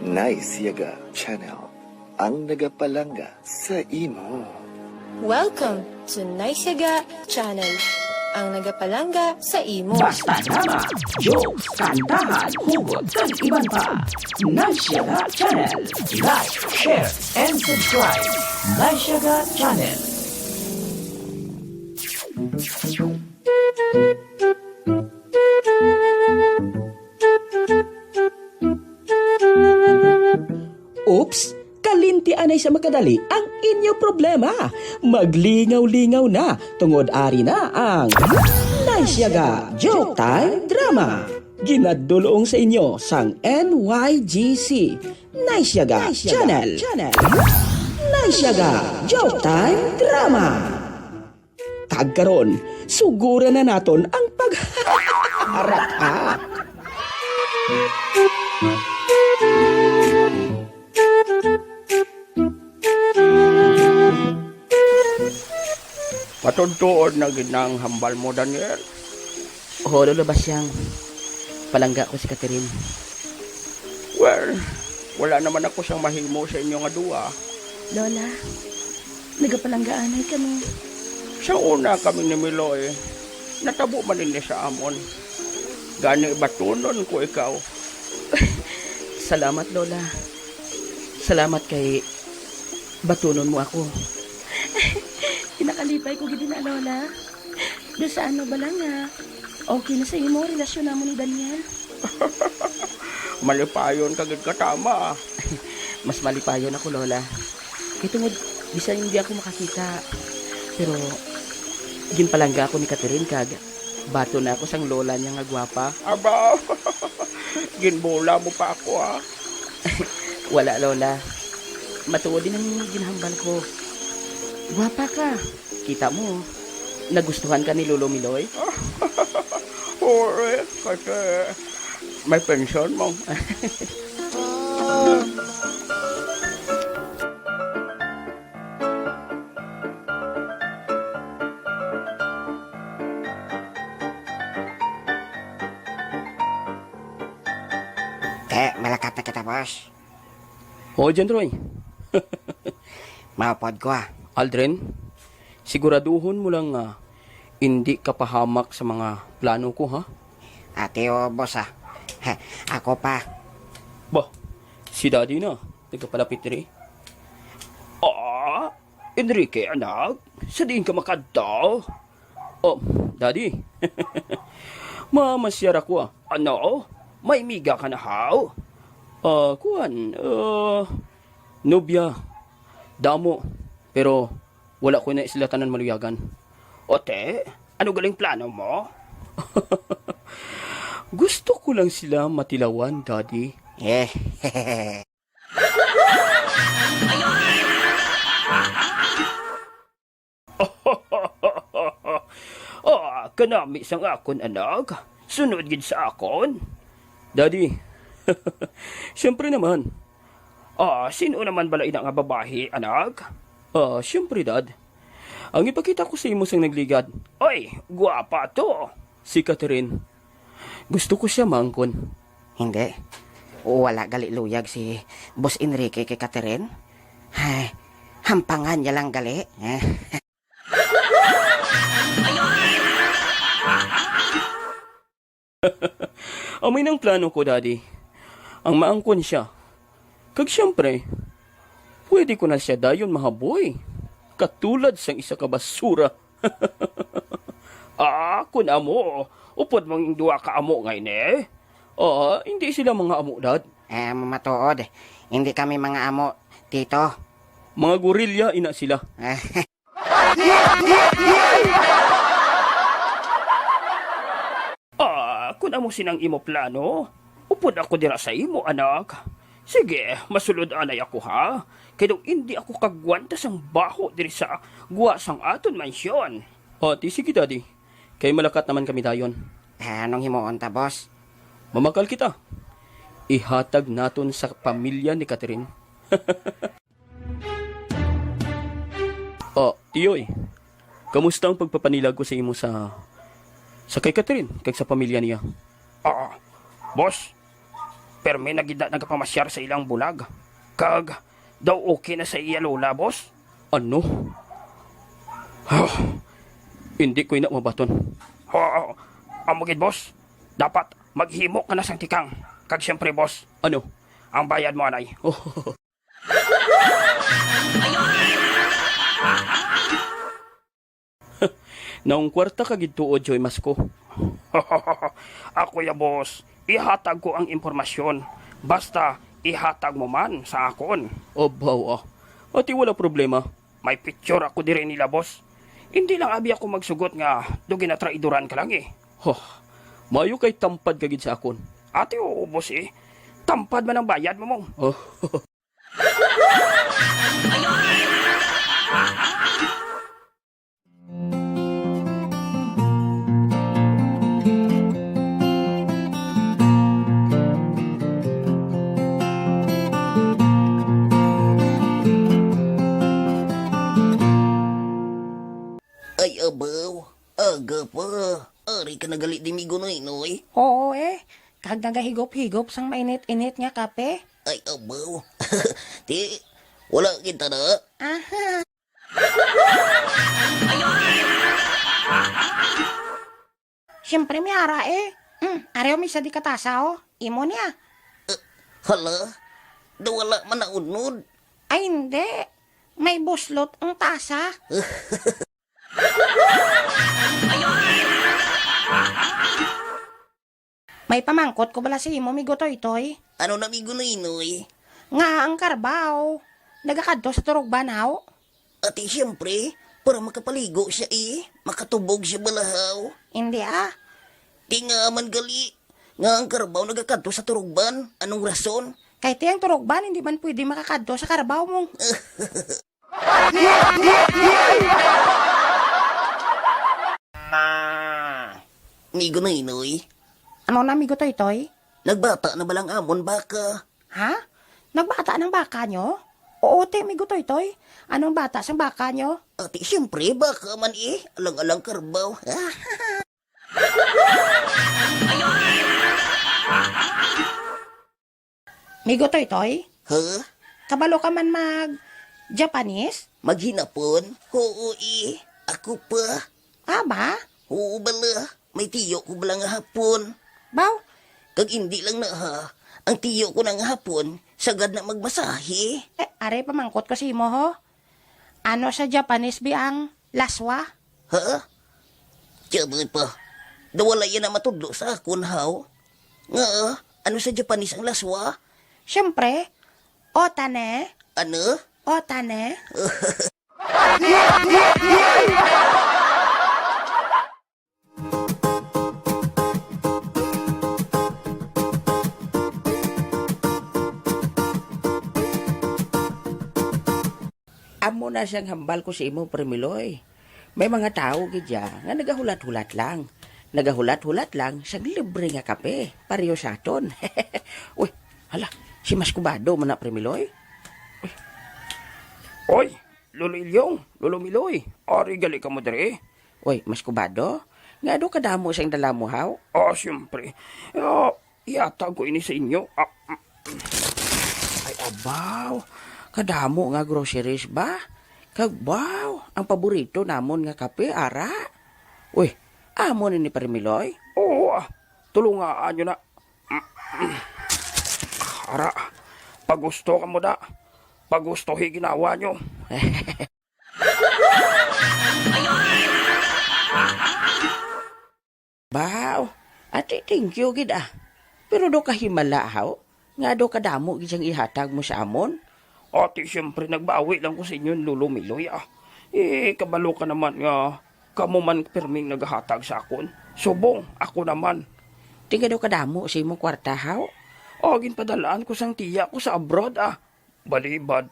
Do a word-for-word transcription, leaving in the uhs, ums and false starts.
Nice Yaga Channel, ang nagapalangga sa imo. Welcome to Nice Yaga Channel, ang nagapalangga sa imo. Basta drama, jokes, kantahan, hugot, kag iban pa. Nice Yaga Channel. Like, share, and subscribe. Nice Yaga Channel. Oops! Kalinti anay sa makadali ang inyo problema. Maglingaw-lingaw na, tungod ari na ang Nice Yaga Joke Time Drama. Ginadulong sa inyo sang N Y G C, Nice Yaga Channel. Nice Yaga Joke Time Drama. Kag karon, suguran na naton ang pag-, arak-ak. Matuod-tuod na gid na ang hambal mo, Daniel? Oo, Lolo Basyang. Palangga ko si Catherine. Well, wala naman ako sang mahimo sa inyo nga duwa. Lola, nagapalanggaanay kami. Sa una kami ni Miloy, natabo man ini sa amon. Gani batunon ko ikaw. Salamat, Lola. Salamat kay batunon mo ako. Pinakalipay ko gid na, Lola. Bisan ano bala nga okay na sa imo ang relasyon namon ni Daniel? Malipayon ka gid ka, tama. Mas malipayon ako, Lola. Kay tungod, bisan hindi ako makakita, pero ginpalangga ako ni Catherine kag bato na ako sang lola niya nga gwapa. Aba, ginbola mo pa ako, ah. Wala, Lola. Matuod din ang ginhambal ko. Gwapa ka. Kita mo, nagustuhan ka ni Lolo Miloy? Oo, eh, kasi may pensyon mo. Te, malakat na kita, boss. O, John Roy. Maupod ko, ah. Aldrin, siguraduhon mo lang nga indi ka pahamak sa mga plano ko, ha? Ati, o, boss, ah. Ako pa. Bah, si Daddy na, nagapalapit diri. Ah, Enrique, anak, sa diin ka makadto? Oh, Daddy. Mamasyar ako, ah. Ano? May miga ka na, haw? Ah, kuwan, ah, nobya. Damo. Pero wala ko na sila tanan maluyagan. Ote, ano galing plano mo? Gusto ko lang sila matilawan, Daddy. Eh. Ah, kanami sang akon anak. Sunod gid sa akon. Daddy, siyempre naman. Ah, sino naman bala ina nga babayi, anak? Ah, siyempre, Dad. Ang ipakita ko sa imo sang nagligad. Oy, gwapa to. Si Catherine. Gusto ko siya maangkon. Hindi. Wala gali luyag si Boss Enrique kay Catherine. Ay, hampangan niya lang gali. Eh. Amoy nang plano ko, Daddy. Ang maangkon siya. Kag siyempre, pwede ko na siya dayon mahaboy. Katulad sang isa ka basura. Ah, kun amo, upod mang duha ka amo nga ini. Ah, hindi sila mga amo, Dad. Eh, matuod. Hindi kami mga amo, Tito. Mga gorilya ina sila. Ah, kun amo sinang imo plano, upod ako dira sa imo, anak. Sige, masulod anay ako, ha? Kay daw indi ako kagwanta sang baho diri sa gwa sang aton mansyon. O, ti, sige, Daddy. Kay malakat naman kami dayon. Ah, anong himuon ta, boss? Mamakal kita. Ihatag naton sa pamilya ni Catherine. Ah, Tiyoy, kamusta ang pagpapanilag ko sa imo sa, sa kay Catherine kag sa pamilya niya? Ah, boss, Permi na gid na nagapamasyar sa ilang bulag. Kag daw okay na sa iya lola, boss. Ano? Hindi ko ina mabaton. Oo, amo gid, boss. Dapat maghimo ka na sang tikang. Kag siyempre, boss, ano? Ang bayad mo anay. Naong kwarta ka gid tuod, Joy Masko. Ako ya, boss. Ihatag ko ang impormasyon. Basta ihatag mo man sa akon. Abaw, ah. Ati wala problema. May picture ako diri nila, boss. Hindi lang abi ako magsugot nga do ginatraidoran ka lang eh. Huh. Maayo kay tampad ka gid sa akon. Ati oo, boss eh. Tampad man ang bayad mo, mong. Oh. Ay, abaw. Aga pa. Ari ka na gali di, Migo Noynoy. Oo, eh. Kag nagahigop-higop sang mainit-init nga kape. Ay, abaw. Ti, wala kita na. Aha. Siyempre, may ara, eh. Mm, ari, oh, may isa di katasa, oh. Imo niya. Eh, hala, daw wala man naunod. Ay, hindi. May buslot ang tasa. May pamangkot ko bala sa imo, Migo Toytoy. Ano na, Migo Noynoy? Nga ang karbaw nagakadto sa turugban, haw? Ati, siyempre, para makapaligo siya, eh. Makatubog siya bala, haw. Hindi, ah. Di nga man gali nga ang karbaw nagakadto sa turugban. Anong rason? Kay ti ang turugban hindi man pwede makakadto sa karbaw mo. Migo Noynoy. Ano na, Migo Toytoy? Nagbata na ba lang amon baka? Ha? Nagbata ng baka nyo? Oo, te, Migo Toytoy. Anong bata sang baka nyo? Ati, siyempre, baka man eh. Alang-alang karbaw. Migo Toytoy? Ha? Kabalo ka man mag Japanese? Maghinapon? Oo, eh. Ako pa. Ah, ba? Oo, bala. May tiyo ko bala nga Hapon. Baw? Kag hindi lang na, ha. Ang tiyo ko na nga Hapon, sagad na magmasahe. Eh, aray, pamangkot ko sa imo, ho. Ano sa Japanese bi ang laswa? Ha? Tiyaboy pa. Daw wala yan na matudlo sa akon, haw. Nga, ano sa Japanese ang laswa? Siyempre, otane. Ano? Otane. Amo na siyang hambal ko sa imo, Premiloy. May mga tawo gid ya nga nagahulat-hulat lang. Nagahulat-hulat lang sang libre nga kape, pareho sa aton. Uy, hala, si Maskubado man na, Premiloy. Uy. Oy, Lolo Ilyong, Lolo Miloy, ari gali kamo diri? Uy, Maskubado, nga do kadamo sang dala mo, haw? Ah, siyempre. Ah, ihatag ko ini sa inyo. Ah, mm. Ay, abaw. Kadamo nga groceries ba? Kag, wow, ang paborito namon nga kape, ara. Uy, amo ni ni Pare Miloy? Oo, ah. Tulungaan nyo na. Mm, mm. Ara, pagusto ka mo da. Pagusto hi ginawa nyo. Baw, ati, thank you gid, ah. Pero do kahimala, haw, nga do kadamo gid siyang ihatag mo sa amon? Ati, siyempre, nagbawi lang ko sa inyo, Lolo Miloy, ah. Eh, kabalo ka naman nga kamo man pirming nagahatag sa akon. Subong, ako naman. Ti nga do kadamo sa imong kwarta, haw? O, ginpadalaan ko sang tiya ko sa abroad, ah. Balibad.